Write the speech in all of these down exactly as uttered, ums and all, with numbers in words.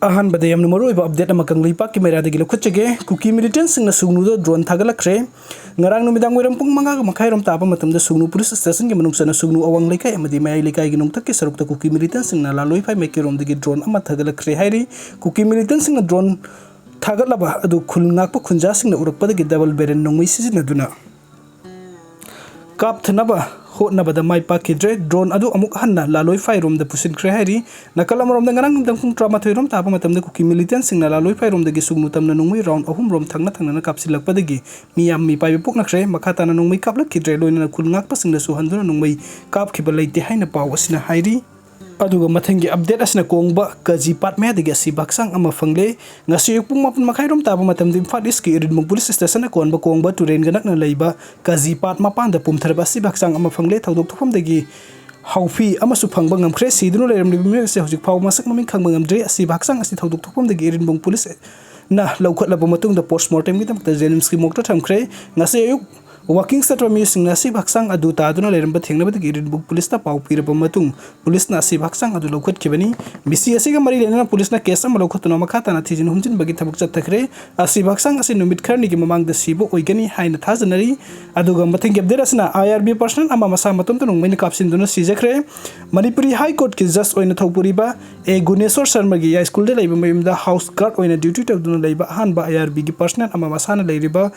ꯑꯍꯥꯟꯕꯗ ꯌꯥꯝꯅ ꯃꯔꯨꯑꯣꯏꯕ update ꯑꯃ ꯀꯪꯂꯩꯄꯥꯛꯀꯤ ꯃꯩꯔꯥꯗꯒꯤ ꯂꯧꯈꯠꯆꯒꯦ꯫ ꯀꯨꯀꯤ militantꯁꯤꯡꯅ ꯁꯨꯒꯅꯨꯗ drone ꯊꯥꯒꯠꯂꯛꯈ꯭ꯔꯦ꯫ ꯉꯔꯥꯡ ꯅꯨꯃꯤꯗꯥꯡ ꯋꯥꯏꯔꯝ ꯄꯨꯡ ꯃꯉꯥꯒ ꯃꯈꯥꯏꯔꯣꯝ ꯇꯥꯕ ꯃꯇꯝꯗ ꯁꯨꯒꯅꯨ police stationꯒꯤ ꯃꯅꯨꯡ ꯆꯟꯅ ꯁꯨꯒꯅꯨ ꯑꯋꯥꯡ ꯂꯩꯀꯥꯏ ꯑꯃꯗꯤ ꯃꯌꯥꯏ ꯂꯩꯀꯥꯏꯒꯤ ꯅꯣꯡꯊꯛꯀꯤ ꯁꯔꯨꯛꯇ ꯀꯨꯀꯤ militantꯁꯤꯡꯅ ꯂꯥꯂꯣꯏꯐꯥꯏ ꯃꯥꯏꯀꯩꯔꯣꯝꯗꯒꯤ drone ꯑꯃ ꯊꯥꯒꯠꯂꯛꯈ꯭ꯔꯦ ꯍꯥꯏꯔꯤ꯫ ꯀꯨꯀꯤ militantꯁꯤꯡꯅ drone ꯊꯥꯒꯠꯂꯕ ꯑꯗꯨ ꯈꯨꯜ ꯉꯥꯛꯄ ꯈꯨꯟꯖꯥꯁꯤꯡꯅ ꯎꯔꯛꯄꯗꯒꯤ double barrel ꯅꯣꯡꯃꯩ ꯁꯤꯖꯤꯟꯅꯗꯨꯅ ꯀꯥꯞꯊꯅꯕ ꯍꯣꯠꯅꯕꯗ ꯃꯥꯏ ꯄꯥꯛꯈꯤꯗ꯭ꯔꯦ꯫ Drone ꯑꯗꯨ ꯑꯃꯨꯛ ꯍꯟꯅ ꯂꯥꯂꯣꯏꯐꯥꯏꯔꯣꯝꯗ ꯄꯨꯁꯤꯟꯈ꯭ꯔꯦ ꯍꯥꯏꯔꯤ꯫ ꯅꯥꯀꯜ ꯑꯃꯔꯣꯝꯗ ꯉꯔꯥꯡ ꯅꯨꯃꯤꯗꯥꯡ ꯄꯨꯡ ꯇꯔꯥꯃꯥꯊꯣꯏ ꯔꯣꯝ ꯇꯥꯕ ꯃꯇꯝꯗ ꯀꯨꯀꯤ militantꯁꯤꯡꯅ ꯂꯥꯂꯣꯏꯐꯥꯏꯔꯣꯝꯗꯒꯤ ꯁꯨꯒꯅꯨ ꯇꯝꯅ ꯅꯣꯡꯃꯩ round ꯑꯍꯨꯝ ꯔꯣꯝ ꯊꯪꯅ ꯊꯪꯅꯅ ꯀꯥꯞꯁꯤꯜꯂꯛꯄꯗꯒꯤ ꯃꯤꯌꯥꯝ ꯃꯤꯄꯥꯏꯕ ꯄꯣꯛꯅꯈ꯭ꯔꯦ꯫ ꯃꯈꯥ ꯇꯥꯅ ꯅꯣꯡꯃꯩ ꯀꯥꯞꯂꯛꯈꯤꯗ꯭ꯔꯦ꯫ ꯂꯣꯏꯅꯅ ꯈꯨꯜ ꯉꯥꯛꯄꯁꯤꯡꯅꯁꯨ ꯍꯟꯗꯨꯅ ꯅꯣꯡꯃꯩ ꯀꯥꯞꯈꯤꯕ ꯂꯩꯇꯦ ꯍꯥꯏꯅ ꯄꯥꯎ ꯑꯁꯤꯅ ꯍꯥꯏꯔꯤ꯫ ꯑꯗꯨꯒ ꯃꯊꯪꯒꯤ update ꯑꯁꯤꯅ ꯀꯣꯡꯕ ꯀꯖꯤ ꯄꯥꯠ ꯃꯌꯥꯗꯒꯤ ꯑꯁꯤꯕ ꯍꯛꯆꯥꯡ ꯑꯃ ꯐꯪꯂꯦ꯫ ꯉꯁꯤ ꯑꯌꯨꯛ ꯄꯨꯡ ꯃꯥꯄꯟ ꯃꯈꯥꯏꯔꯣꯝ ꯇꯥꯕ ꯃꯇꯝꯗ ꯏꯝꯐꯥꯜ Eastꯀꯤ ꯏꯔꯤꯟꯕꯨꯡ police stationꯅ ꯀꯣꯟꯕ ꯀꯣꯡꯕ ꯇꯨꯔꯦꯟꯒ ꯅꯛꯅ ꯂꯩꯕ ꯀꯖꯤ ꯄꯥꯠ ꯃꯄꯥꯟꯗ ꯄꯨꯝꯊꯔꯕ ꯑꯁꯤꯕ ꯍꯛꯆꯥꯡ ꯑꯃ ꯐꯪꯂꯦ꯫ ꯊꯧꯗꯣꯛ ꯊꯣꯛꯐꯝꯗꯒꯤ ꯍꯥꯎꯐꯤ ꯑꯃꯁꯨ ꯐꯪꯕ ꯉꯝꯈ꯭ꯔꯦ꯫ ꯁꯤꯗꯨꯅ ꯂꯩꯔꯝꯂꯤꯕ ꯃꯤꯑꯣꯏ ꯑꯁꯤ ꯍꯧꯖꯤꯛ ꯐꯥꯎꯕ ꯃꯁꯛ ꯃꯃꯤꯡ ꯈꯪꯕ ꯉꯝꯗ꯭ꯔꯤ꯫ ꯑꯁꯤꯕ ꯍꯛꯆꯥꯡ ꯑꯁꯤ ꯊꯧꯗꯣꯛ ꯊꯣꯛꯐꯝꯗꯒꯤ ꯏꯔꯤꯟꯕꯨꯡ policeꯅ ꯂꯧꯈꯠꯂꯕ ꯃꯇꯨꯡꯗ postmortemꯒꯤꯗꯃꯛꯇ JNIMSꯀꯤ morgueꯗ ꯊꯝꯈ꯭ꯔꯦ꯫ ꯉꯁꯤ ꯑꯌꯨꯛ walking ꯆꯠꯄ ꯃꯤꯑꯣꯏꯁꯤꯡꯅ ꯑꯁꯤꯕ ꯍꯛꯆꯥꯡ ꯑꯗꯨ ꯇꯥꯗꯨꯅ ꯂꯩꯔꯝꯕ ꯊꯦꯡꯅꯕꯗꯒꯤ ꯏꯔꯤꯟꯕꯨꯡ policeꯇ ꯄꯥꯎ ꯄꯤꯔꯕ ꯃꯇꯨꯡ policeꯅ ꯑꯁꯤꯕ ꯍꯛꯆꯥꯡ ꯑꯗꯨ ꯂꯧꯈꯠꯈꯤꯕꯅꯤ꯫ ꯃꯤꯁꯤ ꯑꯁꯤꯒ ꯃꯔꯤ ꯂꯩꯅꯅ policeꯅ case ꯑꯃ ꯂꯧꯈꯠꯇꯨꯅ ꯃꯈꯥ ꯇꯥꯅ ꯊꯤꯖꯤꯟ ꯍꯨꯝꯖꯤꯟꯕꯒꯤ ꯊꯕꯛ ꯆꯠꯊꯈ꯭ꯔꯦ꯫ ꯑꯁꯤꯕ ꯍꯛꯆꯥꯡ ꯑꯁꯤ ꯅꯨꯃꯤꯠ ꯈꯔꯅꯤꯒꯤ ꯃꯃꯥꯡꯗ ꯁꯤꯕ ꯑꯣꯏꯒꯅꯤ ꯍꯥꯏꯅ ꯊꯥꯖꯅꯔꯤ꯫ ꯑꯗꯨꯒ ꯃꯊꯪꯒꯤ update ꯑꯁꯤꯅ IRB personnel ꯑꯃ ꯃꯁꯥ ꯃꯇꯣꯝꯇ ꯅꯣꯡꯃꯩꯅ ꯀꯥꯞꯁꯤꯟꯗꯨꯅ ꯁꯤꯖꯈ꯭ꯔꯦ꯫ ꯃꯅꯤꯄꯨꯔꯤ High Courtꯀꯤ judge ꯑꯣꯏꯅ ꯊꯧꯄꯨꯔꯤꯕ A ꯒꯨꯅꯦꯁꯣꯔ ꯁꯔꯃꯒꯤ ꯌꯥꯏꯁ꯭ꯀꯨꯜꯗ ꯂꯩꯕ ꯃꯌꯨꯝꯗ house guard ꯑꯣꯏꯅ duty ꯇꯧꯗꯨꯅ ꯂꯩꯕ ꯑꯍꯥꯟꯕ IRBꯒꯤ personnel ꯑꯃ ꯃꯁꯥꯅ ꯂꯩꯔꯤꯕ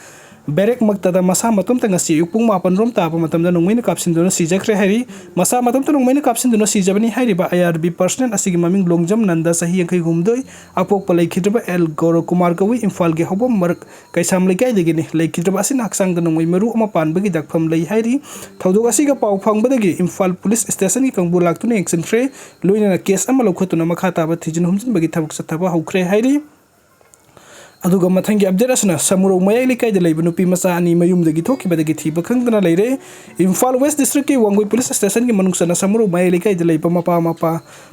barrack ꯃꯛꯇꯗ ꯃꯁꯥ ꯃꯇꯣꯝꯇ ꯉꯁꯤ ꯑꯌꯨꯛ ꯄꯨꯡ ꯃꯥꯄꯟ ꯔꯣꯝ ꯇꯥꯕ ꯃꯇꯝꯗ ꯅꯣꯡꯃꯩꯅ ꯀꯥꯞꯁꯤꯟꯗꯨꯅ ꯁꯤꯖꯈ꯭ꯔꯦ ꯍꯥꯏꯔꯤ꯫ ꯃꯁꯥ ꯃꯇꯣꯝꯇ ꯅꯣꯡꯃꯩꯅ ꯀꯥꯞꯁꯤꯟꯗꯨꯅ ꯁꯤꯖꯕꯅꯤ ꯍꯥꯏꯔꯤꯕ IRB personnel ꯑꯁꯤꯒꯤ ꯃꯃꯤꯡ ꯂꯣꯡꯖꯝ ꯅꯟꯗ, ꯆꯍꯤ ꯌꯥꯡꯈꯩ ꯍꯨꯝꯗꯣꯏ, ꯑꯄꯣꯛꯄ ꯂꯩꯈꯤꯗ꯭ꯔꯕ ꯑꯦꯜ ꯒꯧꯔꯕ ꯀꯨꯃꯥꯔ ꯀꯧꯏ, ꯏꯝꯐꯥꯜꯒꯤ ꯍꯧꯕꯝ ꯃꯔꯛ ꯀꯩꯁꯥꯝ ꯂꯩꯀꯥꯏꯗꯒꯤꯅꯤ꯫ ꯂꯩꯈꯤꯗ꯭ꯔꯕ ꯑꯁꯤꯅ ꯍꯛꯆꯥꯡꯗ ꯅꯣꯡꯃꯩ ꯃꯔꯨ ꯑꯃ ꯄꯥꯟꯕꯒꯤ ꯗꯥꯛꯐꯝ ꯂꯩ ꯍꯥꯏꯔꯤ꯫ ꯊꯧꯗꯣꯛ ꯑꯁꯤꯒ ꯄꯥꯎ ꯐꯪꯕꯗꯒꯤ ꯏꯝꯐꯥꯜ police stationꯒꯤ ꯀꯥꯡꯕꯨ ꯂꯥꯛꯇꯨꯅ ꯌꯦꯡꯁꯤꯟꯈ꯭ꯔꯦ꯫ ꯂꯣꯏꯅꯅ case ꯑꯃ ꯂꯧꯈꯠꯇꯨꯅ ꯃꯈꯥ ꯇꯥꯕ ꯊꯤꯖꯤꯟ ꯍꯨꯝꯖꯤꯟꯕꯒꯤ ꯊꯕꯛ ꯆꯠꯊꯕ ꯍꯧꯈ꯭ꯔꯦ ꯍꯥꯏꯔꯤ꯫ ꯑꯗꯨꯒ ꯃꯊꯪꯒꯤ ꯑꯞꯗꯦꯠ ꯑꯁꯤꯅ ꯁꯃꯨꯔꯧ ꯃꯌꯥꯏ ꯂꯩꯀꯥꯏꯗ ꯂꯩꯕ ꯅꯨꯄꯤ ꯃꯆꯥ ꯑꯅꯤ ꯃꯌꯨꯝꯗꯒꯤ ꯊꯣꯛꯈꯤꯕꯗꯒꯤ ꯊꯤꯕ ꯈꯪꯗꯅ ꯂꯩꯔꯦ꯫ ꯏꯝꯐꯥꯜ ꯋꯦꯁ ꯗꯤꯁꯇ꯭ꯔꯤꯛꯀꯤ ꯋꯥꯡꯒꯣꯏ ꯄꯨꯂꯤꯁ ꯁ꯭ꯇꯦꯁꯟꯒꯤ ꯃꯅꯨꯡ ꯆꯟꯅ ꯁꯃꯨꯔꯧ ꯃꯌꯥꯏ ꯂꯩꯀꯥꯏꯗ ꯂꯩꯕ ꯃꯄꯥ ꯃꯄꯥ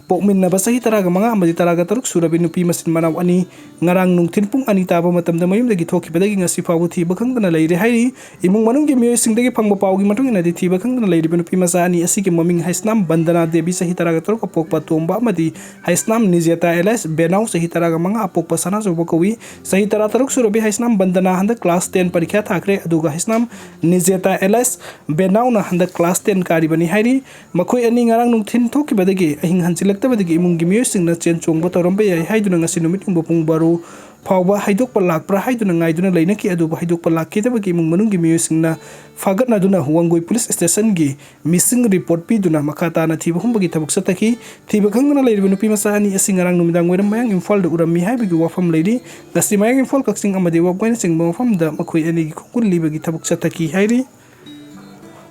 ꯄꯣꯛꯃꯤꯟꯅꯕ ꯆꯍꯤ ꯇꯔꯥꯒ ꯃꯉꯥ ꯑꯃꯗꯤ ꯇꯔꯥꯒ ꯇꯔꯨꯛ ꯁꯨꯔꯕꯤ ꯅꯨꯄꯤ ꯃꯆꯤꯟ ꯃꯅꯥꯎ ꯑꯅꯤ ꯉꯔꯥꯡ ꯅꯨꯡꯊꯤꯜ ꯄꯨꯡ ꯑꯅꯤ ꯇꯥꯕ ꯃꯇꯝꯗ ꯃꯌꯨꯝꯗꯒꯤ ꯊꯣꯛꯈꯤꯕꯗꯒꯤ ꯉꯁꯤ ꯐꯥꯎꯕ ꯊꯤꯕ ꯈꯪꯗꯅ ꯂꯩꯔꯦ ꯍꯥꯏꯔꯤ꯫ ꯏꯃꯨꯡ ꯃꯅꯨꯡꯒꯤ ꯃꯤꯑꯣꯏꯁꯤꯡꯗꯒꯤ ꯐꯪꯕ ꯄꯥꯎꯒꯤ ꯃꯇꯨꯡ ꯏꯟꯅꯗꯤ, ꯊꯤꯕ ꯈꯪꯗꯅ ꯂꯩꯔꯤꯕ ꯅꯨꯄꯤ ꯃꯆꯥ ꯑꯅꯤ ꯑꯁꯤꯒꯤ ꯃꯃꯤꯡ ꯍꯩꯁꯅꯥꯝ ꯕꯟꯗꯅꯥ ꯗꯦꯕꯤ, ꯆꯍꯤ ꯇꯔꯥꯒ ꯇꯔꯨꯛ, ꯑꯄꯣꯛꯄ ꯇꯣꯝꯕ, ꯑꯃꯗꯤ ꯍꯩꯁꯅꯥꯝ ꯅꯤꯖꯦꯇꯥ ꯑꯦꯂꯥꯏꯁ ꯕꯦꯅꯥꯎ, ꯆꯍꯤ ꯇꯔꯥꯒ ꯃꯉꯥ, ꯑꯄꯣꯛꯄ ꯁꯅꯥꯆꯧꯕ ꯀꯧꯏ꯫ ꯆꯍꯤ ꯇꯔꯥꯇꯔꯨꯛ ꯁꯨꯔꯕꯤ ꯍꯩꯁꯅꯥꯝ ꯕꯟꯗꯅꯥ ꯍꯟꯗꯛ ꯀ꯭ꯂꯥꯁ ꯇꯦꯟ ꯄꯔꯤꯈ꯭ꯌꯥ ꯊꯥꯈ꯭ꯔꯦ, ꯑꯗꯨꯒ ꯍꯩꯁꯅꯥꯝ ꯅꯤꯖꯦꯇꯥ ꯑꯦꯂꯥꯏꯁ ꯕꯦꯅꯥꯎꯅ ꯍꯟꯗꯛ ꯀ꯭ꯂꯥꯁ ꯇꯦꯟ ꯀꯥꯔꯤꯕꯅꯤ ꯍꯥꯏꯔꯤ꯫ ꯃꯈꯣꯏ ꯑꯅꯤ ꯉꯔꯥꯡ ꯅꯨꯡꯊꯤꯜ ꯊꯣꯛꯈꯤꯕꯗꯒꯤ ꯑꯍꯤꯡ ꯍꯟꯖꯤꯜꯂꯛꯇꯕꯗꯒꯤ ꯏꯃꯨꯡꯒꯤ ꯃꯤꯑꯣꯏꯁꯤꯡꯅ ꯆꯦꯟ ꯆꯣꯡꯕ ꯇꯧꯔꯝꯕ ꯌꯥꯏ ꯍꯥꯏꯗꯨꯅ ꯉꯁꯤ ꯅꯨꯃꯤꯠ ꯌꯨꯡꯕ ꯄꯨꯡ ꯕꯥꯔꯣ ꯐꯥꯎꯕ ꯍꯥꯏꯗꯣꯛꯄ ꯂꯥꯛꯄ꯭ꯔꯥ ꯍꯥꯏꯗꯨꯅ ꯉꯥꯏꯗꯨꯅ ꯂꯩꯅꯈꯤ꯫ ꯑꯗꯨꯕꯨ ꯍꯥꯏꯗꯣꯛꯄ ꯂꯥꯛꯈꯤꯗꯕꯒꯤ ꯏꯃꯨꯡ ꯃꯅꯨꯡꯒꯤ ꯃꯤꯑꯣꯏꯁꯤꯡꯅ ꯐꯥꯒꯠꯅꯗꯨꯅ ꯋꯥꯡꯒꯣꯏ ꯄꯨꯂꯤꯁ ꯁ꯭ꯇꯦꯁꯟꯒꯤ ꯃꯤꯁꯤꯡ ꯔꯤꯄꯣꯔꯠ ꯄꯤꯗꯨꯅ ꯃꯈꯥ ꯇꯥꯅ ꯊꯤꯕ ꯍꯨꯝꯕꯒꯤ ꯊꯕꯛ ꯆꯠꯊꯈꯤ꯫ ꯊꯤꯕ ꯈꯪꯗꯅ ꯂꯩꯔꯤꯕ ꯅꯨꯄꯤ ꯃꯆꯥ ꯑꯅꯤ ꯑꯁꯤ ꯉꯔꯥꯡ ꯅꯨꯃꯤꯗꯥꯡ ꯋꯥꯏꯔꯝ ꯃꯌꯥꯡ ꯏꯝꯐꯥꯜꯗ ꯎꯔꯝꯃꯤ ꯍꯥꯏꯕꯒꯤ ꯋꯥꯐꯝ ꯂꯩꯔꯤ꯫ ꯉꯁꯤ ꯃꯌꯥꯡ ꯏꯝꯐꯥꯜ, ꯀꯛꯆꯤꯡ ꯑꯃꯗꯤ ꯋꯥꯕꯒꯥꯏꯅꯆꯤꯡꯕ ꯃꯐꯝꯗ ꯃꯈꯣꯏ ꯑꯅꯤꯒꯤ ꯈꯣꯡꯒꯨꯜ ꯂꯤꯕꯒꯤ ꯊꯕꯛ ꯆꯠꯊꯈꯤ ꯍꯥꯏꯔꯤ꯫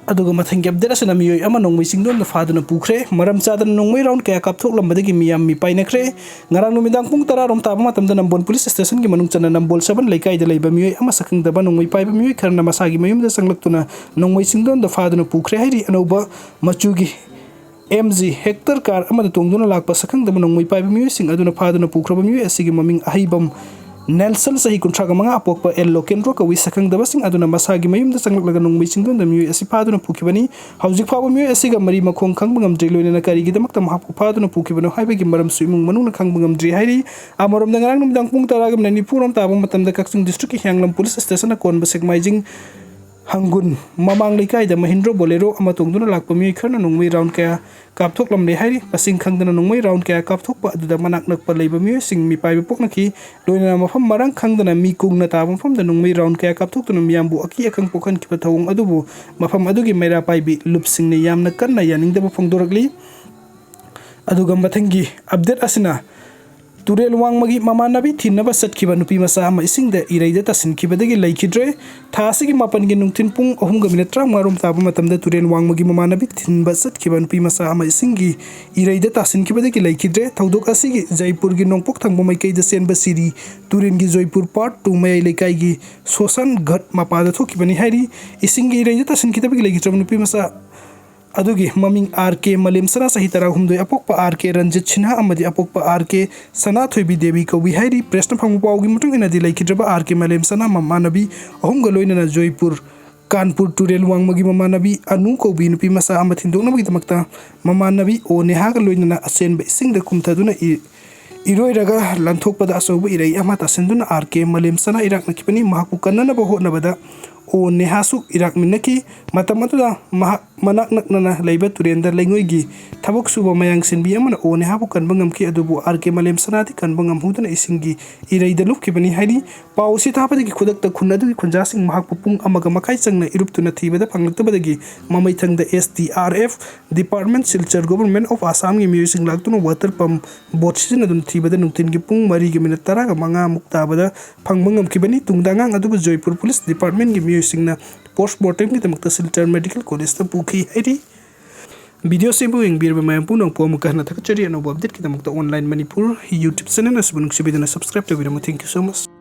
ꯑꯗꯨꯒ ꯃꯊꯪꯒꯤ ꯑꯞꯗꯦꯠ ꯑꯁꯤꯅ ꯃꯤꯑꯣꯏ ꯑꯃ ꯅꯣꯡꯃꯩ ꯆꯤꯡꯗꯣꯟꯗ ꯐꯥꯗꯨꯅ ꯄꯨꯈ꯭ꯔꯦ꯫ ꯃꯔꯝ ꯆꯥꯗꯅ ꯅꯣꯡꯃꯩ ꯔꯥꯎꯟ ꯀꯌꯥ ꯀꯥꯞꯊꯣꯛꯂꯝꯕꯗꯒꯤ ꯃꯤꯌꯥꯝ ꯃꯤꯄꯥꯏꯅꯈ꯭ꯔꯦ꯫ ꯉꯔꯥꯡ ꯅꯨꯃꯤꯗꯥꯡ ꯄꯨꯡ ꯇꯔꯥ ꯔꯣꯝ ꯇꯥꯕ ꯃꯇꯝꯗ ꯅꯝꯕꯣꯜ ꯄꯨꯂꯤꯁ ꯁ꯭ꯇꯦꯁꯟꯒꯤ ꯃꯅꯨꯡ ꯆꯟꯅ ꯅꯝꯕꯣꯜ ꯁꯕꯦꯟ ꯂꯩꯀꯥꯏꯗ ꯂꯩꯕ ꯃꯤꯑꯣꯏ ꯑꯃ ꯁꯛꯈꯪꯗꯕ ꯅꯣꯡꯃꯩ ꯄꯥꯏꯕ ꯃꯤꯑꯣꯏ ꯈꯔꯅ ꯃꯁꯥꯒꯤ ꯃꯌꯨꯝꯗ ꯆꯪꯂꯛꯇꯨꯅ ꯅꯣꯡꯃꯩ ꯆꯤꯡꯗꯣꯟꯗ ꯐꯥꯗꯨꯅ ꯄꯨꯈ꯭ꯔꯦ ꯍꯥꯏꯔꯤ꯫ ꯑꯅꯧꯕ ꯃꯆꯨꯒꯤ ꯑꯦꯝ ꯖꯤ ꯍꯦꯛꯇꯔ ꯀꯥꯔ ꯑꯃꯗ ꯇꯣꯡꯗꯨꯅ ꯂꯥꯛꯄ ꯁꯛꯈꯪꯗꯕ ꯅꯣꯡꯃꯩ ꯄꯥꯏꯕ ꯃꯤꯑꯣꯏꯁꯤꯡ ꯑꯗꯨꯅ ꯐꯥꯗꯨꯅ ꯄꯨꯈ꯭ꯔꯕ ꯃꯤꯑꯣꯏ ꯑꯁꯤꯒꯤ ꯃꯃꯤꯡ ꯑꯍꯩꯕꯝ ꯅꯦꯜꯁꯟ, ꯆꯍꯤ ꯀꯨꯟꯊ꯭ꯔꯥꯒ ꯃꯉꯥ, ꯑꯄꯣꯛꯄ ꯑꯦꯜ ꯂꯣꯀꯦꯟꯗ꯭ꯔꯣ ꯀꯧꯏ꯫ ꯁꯛꯈꯪꯗꯕꯁꯤꯡ ꯑꯗꯨꯅ ꯃꯁꯥꯒꯤ ꯃꯌꯨꯝꯗ ꯆꯪꯂꯛꯂꯒ ꯅꯣꯡꯃꯩ ꯆꯤꯡꯗꯣꯟꯗ ꯃꯤꯑꯣꯏ ꯑꯁꯤ ꯐꯥꯗꯨꯅ ꯄꯨꯈꯤꯕꯅꯤ꯫ ꯍꯧꯖꯤꯛ ꯐꯥꯎꯕ ꯃꯤꯑꯣꯏ ꯑꯁꯤꯒ ꯃꯔꯤ ꯃꯈꯣꯡ ꯈꯪꯕ ꯉꯝꯗ꯭ꯔꯤ꯫ ꯂꯣꯏꯅꯅ ꯀꯔꯤꯒꯤꯗꯃꯛꯇ ꯃꯍꯥꯛꯄꯨ ꯐꯥꯗꯨꯅ ꯄꯨꯈꯤꯕꯅꯣ ꯍꯥꯏꯕꯒꯤ ꯃꯔꯝꯁꯨ ꯏꯃꯨꯡ ꯃꯅꯨꯡꯅ ꯈꯪꯕ ꯉꯝꯗ꯭ꯔꯤ ꯍꯥꯏꯔꯤ꯫ ꯑꯃꯔꯣꯝꯗ, ꯉꯔꯥꯡ ꯅꯨꯃꯤꯗꯥꯡ ꯄꯨꯡ ꯇꯔꯥꯒ ꯃꯤꯅꯠ ꯅꯤꯐꯨ ꯔꯣꯝ ꯇꯥꯕ ꯃꯇꯝꯗ ꯀꯛꯆꯤꯡ ꯗꯤꯁꯇ꯭ꯔꯤꯛꯀꯤ ꯍꯤꯌꯥꯡꯂꯝ ꯄꯨꯂꯤꯁ ꯁ꯭ꯇꯦꯁꯟꯅ ꯀꯣꯟꯕ ꯁꯦꯛꯃꯥꯏꯖꯤꯡ ꯍꯪꯒꯨꯟ ꯃꯃꯥꯡ ꯂꯩꯀꯥꯏꯗ ꯃꯍꯤꯟꯗ꯭ꯔꯣ ꯕꯣꯂꯦꯔꯣ ꯑꯃ ꯇꯣꯡꯗꯨꯅ ꯂꯥꯛꯄ ꯃꯤꯑꯣꯏ ꯈꯔꯅ ꯅꯣꯡꯃꯩ ꯔꯥꯎꯟ ꯀꯌꯥ ꯀꯥꯞꯊꯣꯛꯂꯝꯂꯦ ꯍꯥꯏꯔꯤ꯫ ꯃꯁꯤꯡ ꯈꯪꯗꯅ ꯅꯣꯡꯃꯩ ꯔꯥꯎꯟ ꯀꯌꯥ ꯀꯥꯞꯊꯣꯛꯄ ꯑꯗꯨꯗ ꯃꯅꯥꯛ ꯅꯛꯄ ꯂꯩꯕ ꯃꯤꯑꯣꯏꯁꯤꯡ ꯃꯤꯄꯥꯏꯕ ꯄꯣꯛꯅꯈꯤ꯫ ꯂꯣꯏꯅꯅ ꯃꯐꯝ ꯃꯔꯥꯡ ꯈꯪꯗꯅ ꯃꯤ ꯀꯨꯡꯅ ꯇꯥꯕ ꯃꯐꯝꯗ ꯅꯣꯡꯃꯩ ꯔꯥꯎꯟ ꯀꯌꯥ ꯀꯥꯞꯊꯣꯛꯇꯨꯅ ꯃꯤꯌꯥꯝꯕꯨ ꯑꯀꯤ ꯑꯈꯪ ꯄꯣꯛꯍꯟꯈꯤꯕ ꯊꯧꯑꯣꯡ ꯑꯗꯨꯕꯨ ꯃꯐꯝ ꯑꯗꯨꯒꯤ ꯃꯩꯔꯥ ꯄꯥꯏꯕꯤ ꯂꯨꯞꯁꯤꯡꯅ ꯌꯥꯝꯅ ꯀꯟꯅ ꯌꯥꯅꯤꯡꯗꯕ ꯐꯣꯡꯗꯣꯔꯛꯂꯤ꯫ ꯑꯗꯨꯒ ꯃꯊꯪꯒꯤ ꯑꯞꯗꯦꯠ ꯑꯁꯤꯅ ꯇꯨꯔꯦꯜ ꯋꯥꯡꯃꯒꯤ ꯃꯃꯥꯟꯅꯕꯤ ꯊꯤꯟꯅꯕ ꯆꯠꯈꯤꯕ ꯅꯨꯄꯤ ꯃꯆꯥ ꯑꯃ ꯏꯁꯤꯡꯗ ꯏꯔꯩꯗ ꯇꯥꯁꯤꯟꯈꯤꯕꯗꯒꯤ ꯂꯩꯈꯤꯗ꯭ꯔꯦ꯫ ꯊꯥ ꯑꯁꯤꯒꯤ ꯃꯥꯄꯟꯒꯤ ꯅꯨꯡꯊꯤꯜ ꯄꯨꯡ ꯑꯍꯨꯝꯒ ꯃꯤꯅꯠ ꯇꯔꯥꯃꯉꯥ ꯔꯣꯝ ꯇꯥꯕ ꯃꯇꯝꯗ ꯇꯨꯔꯦꯜ ꯋꯥꯡꯃꯒꯤ ꯃꯃꯥꯟꯅꯕꯤ ꯊꯤꯟꯕ ꯆꯠꯈꯤꯕ ꯅꯨꯄꯤ ꯃꯆꯥ ꯑꯃ ꯏꯁꯤꯡꯒꯤ ꯏꯔꯩꯗ ꯇꯥꯁꯤꯟꯈꯤꯕꯗꯒꯤ ꯂꯩꯈꯤꯗ꯭ꯔꯦ꯫ ꯊꯧꯗꯣꯛ ꯑꯁꯤꯒꯤ ꯖꯩꯄꯨꯔꯒꯤ ꯅꯣꯡꯄꯣꯛ ꯊꯪꯕ ꯃꯥꯏꯀꯩꯗ ꯆꯦꯟꯕ ꯁꯤꯔꯤ ꯇꯨꯔꯦꯜꯒꯤ ꯖꯣꯏꯄꯨꯔ ꯄꯥꯔꯠ ꯇꯨ ꯃꯌꯥꯏ ꯂꯩꯀꯥꯏꯒꯤ ꯁꯣꯁꯟ ꯘꯠ ꯃꯄꯥꯗ ꯊꯣꯛꯈꯤꯕꯅꯤ ꯍꯥꯏꯔꯤ꯫ ꯏꯁꯤꯡꯒꯤ ꯏꯔꯩꯗ ꯇꯥꯁꯤꯟꯈꯤꯗꯕꯒꯤ ꯂꯩꯈꯤꯗ꯭ꯔꯕ ꯅꯨꯄꯤ ꯃꯆꯥ ꯑꯗꯨꯒꯤ ꯃꯃꯤꯡ ꯑꯥꯔ ꯀꯦ ꯃꯂꯦꯝꯁꯅꯥ, ꯆꯍꯤ ꯇꯔꯥꯍꯨꯝꯗꯣꯏ, ꯑꯄꯣꯛꯄ ꯑꯥꯔ ꯀꯦ ꯔꯟꯖꯤꯠ ꯁꯤꯟꯍꯥ ꯑꯃꯗꯤ ꯑꯄꯣꯛꯄ ꯑꯥꯔ ꯀꯦ ꯁꯅꯥꯊꯣꯏꯕꯤ ꯗꯦꯕꯤ ꯀꯧꯕꯤ ꯍꯥꯏꯔꯤ꯫ ꯄ꯭ꯔꯦꯁꯅ ꯐꯪꯕ ꯄꯥꯎꯒꯤ ꯃꯇꯨꯡ ꯏꯟꯅꯗꯤ, ꯂꯩꯈꯤꯗ꯭ꯔꯕ ꯑꯥꯔ ꯀꯦ ꯃꯂꯦꯝꯁꯅꯥ ꯃꯃꯥꯟꯅꯕꯤ ꯑꯍꯨꯝꯒ ꯂꯣꯏꯅꯅ ꯖꯣꯏꯄꯨꯔ ꯀꯥꯟꯄꯨꯔ ꯇꯨꯔꯦꯜ ꯋꯥꯡꯃꯒꯤ ꯃꯃꯥꯟꯅꯕꯤ ꯑꯅꯨ ꯀꯧꯕꯤ ꯅꯨꯄꯤ ꯃꯆꯥ ꯑꯃ ꯊꯤꯟꯗꯣꯛꯅꯕꯒꯤꯗꯃꯛꯇ ꯃꯃꯥꯟꯅꯕꯤ ꯑꯣ ꯅꯦꯍꯥꯒ ꯂꯣꯏꯅꯅ ꯑꯆꯦꯟꯕ ꯏꯁꯤꯡꯗ ꯀꯨꯝꯊꯗꯨꯅ ꯏ-, ꯏꯔꯣꯏꯔꯒ ꯂꯥꯟꯊꯣꯛꯄꯗ ꯑꯆꯧꯕ ꯏꯔꯩ ꯑꯃ ꯇꯥꯁꯤꯟꯗꯨꯅ ꯑꯥꯔ ꯀꯦ ꯃꯂꯦꯝꯁꯅꯥ ꯏꯔꯥꯛꯅꯈꯤꯕꯅꯤ꯫ ꯃꯍꯥꯛꯄꯨ ꯀꯟꯅꯅꯕ ꯍꯣꯠꯅꯕꯗ ꯑꯣ ꯅꯦꯍꯥꯁꯨ ꯏꯔꯥꯛꯃꯤꯟꯅꯈꯤ꯫ ꯃꯇꯝ ꯑꯗꯨꯗ ꯃꯍꯥꯛ ꯃꯅꯥꯛ ꯅꯛꯅꯅ ꯂꯩꯕ ꯇꯨꯔꯦꯟꯗ ꯂꯩꯉꯣꯏꯒꯤ ꯊꯕꯛ ꯁꯨꯕ ꯃꯌꯥꯡ ꯁꯤꯟꯕꯤ ꯑꯃꯅ ꯑꯣ ꯅꯦꯍꯥꯕꯨ ꯀꯟꯕ ꯉꯝꯈꯤ, ꯑꯗꯨꯕꯨ ꯑꯥꯔ ꯀꯦ ꯃꯂꯦꯝꯁꯅꯥꯗꯤ ꯀꯟꯕ ꯉꯝꯍꯧꯗꯅ ꯏꯁꯤꯡꯒꯤ ꯏꯔꯩꯗ ꯂꯨꯞꯈꯤꯕꯅꯤ ꯍꯥꯏꯔꯤ꯫ ꯄꯥꯎ ꯑꯁꯤ ꯇꯥꯕꯗꯒꯤ ꯈꯨꯗꯛꯇ ꯈꯨꯟ ꯑꯗꯨꯒꯤ ꯈꯨꯟꯖꯥꯁꯤꯡ ꯃꯍꯥꯛꯄꯨ ꯄꯨꯡ ꯑꯃꯒ ꯃꯈꯥꯏ ꯆꯪꯅ ꯏꯔꯨꯞꯇꯨꯅ ꯊꯤꯕꯗ ꯐꯪꯂꯛꯇꯕꯗꯒꯤ ꯃꯃꯩꯊꯪꯗ S D R F department, Silchar government of ꯑꯁꯥꯝꯒꯤ ꯃꯤꯑꯣꯏꯁꯤꯡ ꯂꯥꯛꯇꯨꯅ ꯋꯥꯇꯔ ꯄꯝꯞ ꯕꯣꯠ ꯁꯤꯖꯤꯟꯅꯗꯨꯅ ꯊꯤꯕꯗ ꯅꯨꯡꯊꯤꯜꯒꯤ ꯄꯨꯡ ꯃꯔꯤꯒꯤ ꯃꯤꯅꯠ ꯇꯔꯥꯒ ꯃꯉꯥꯃꯨꯛ ꯇꯥꯕꯗ ꯐꯪꯕ ꯉꯝꯈꯤꯕꯅꯤ꯫ ꯇꯨꯡꯗ ꯑꯉꯥꯡ ꯑꯗꯨꯕꯨ ꯖꯣꯏꯄꯨꯔ ꯄꯨꯂꯤꯁ ꯗꯤꯄꯥꯔꯠꯃꯦꯟꯒꯤ ꯃꯤꯑꯣꯏꯁꯤꯡꯅ ꯄꯣꯁꯃꯣꯔꯇꯦꯝꯒꯤꯗꯃꯛꯇ ꯁꯤꯜꯆꯔ ꯃꯦꯗꯤꯀꯦꯜ ꯀꯣꯂꯦꯖꯇ ꯄꯨꯈꯤ ꯍꯥꯏꯔꯤ꯫ ꯚꯤꯗꯤꯑꯣꯁꯤꯕꯨ ꯌꯦꯡꯕꯤꯔꯕ ꯃꯌꯥꯝ ꯄꯨꯝꯅꯃꯛꯄꯨ ꯑꯃꯨꯛꯀ ꯍꯟꯅ ꯊꯥꯒꯠꯆꯔꯤ꯫ ꯑꯅꯧꯕ ꯑꯞꯗꯦꯠꯀꯤꯗꯃꯛꯇ ꯑꯣꯟꯂꯥꯏꯟ ꯃꯅꯤꯄꯨꯔ ꯌꯨꯇ꯭ꯌꯨꯕ ꯆꯦꯅꯦꯜ ꯑꯁꯤꯕꯨ ꯅꯨꯡꯁꯤꯕꯤꯗꯨꯅ subscribe ꯇꯧꯕꯤꯔꯝꯃꯨ꯫ Thank you so much꯫